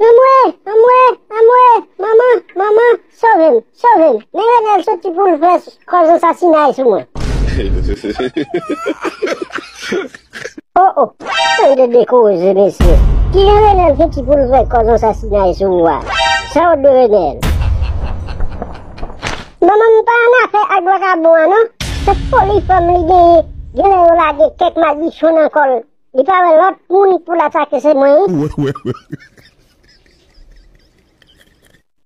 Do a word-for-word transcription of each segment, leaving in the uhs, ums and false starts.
Anmwe, anmwe, anmwe, manman, manman, sove m, sove m. Men Renèl soti pou l fè kòz ansasinay sou mwen. Oh, oh, tande de koze, mesye. Kijan Renèl fouti pou l fè kòz ansasinay sou ou a? Sa w de Renèl? Manman m pa annafè ak vakabon an, non. Se foli fanm li genyen. Genlè yo lage kèk madichon nan kò l. Li pa wè lòt moun pou l atake, se mwen, wi.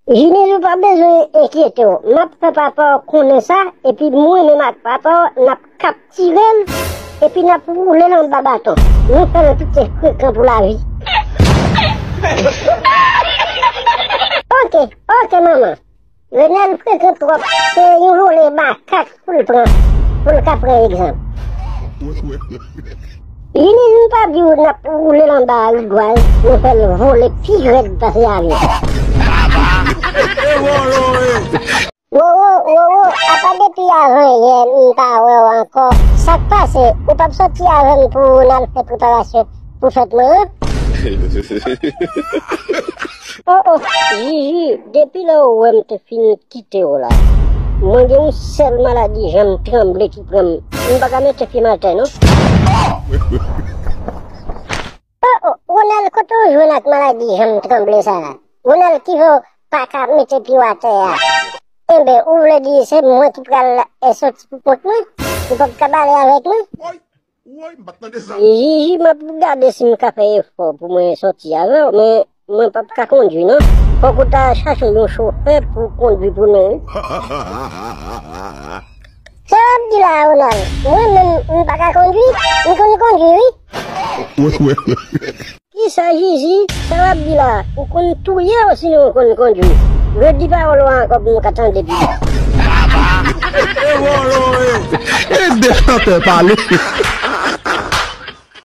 Jini, ou pa bezwen enkyete w. M ap fè papa w konnen sa, epi mwen menm ak papa w, n ap kaptire l, epi n ap woule l anba baton. Nou fè l kite frekan pou lavi. Ok, ok, manman. Renèl frekan twòp, se yon vole makak pou l pran, pou l ka pran egzanp. Li ni nou pa di w n ap woule l anba rigway, nou fè l vole pi rèd pase avyon. Wowo, wowo, apa depi avan yè m pa wè w ankò? Sa k pase? Ou p ap soti avè m pou n al fè preparasyon pou fèt mwen an? Oh, oh, Jiji, depi lè w wè m te fin kite w la, mwen gen yon sèl maladi janm tranble ki pran m. M pa ka mete pye m atè, non. Oh, oh, Ronald, kote w jwenn ak maladi janm tranble sa a? Ronald, ki fè w pa ka mete pye w atè a? Enben, ou vle di se mwen ki pral, eh, soti pou kont mwen? Ou p ap ka pale avèk mwen? Woy, m pa t tande sa. Jiji, m ap gade si m ka fè efò pou mwen soti avè w, men mwen p ap ka kondwi, non. Fòk ou ta chache yon chofè pou kondwi pou nou, wi. Sa w ap di la, Ronald? Mwen menm, m pa ka kondwi? M konn kondwi, wi. Kisa, Jiji? Sa w ap di la? Ou konn touye w, sinon ou konn kondwi? Redi pawòl ou ankò pou m ka tande pi byen. E de chantè pale.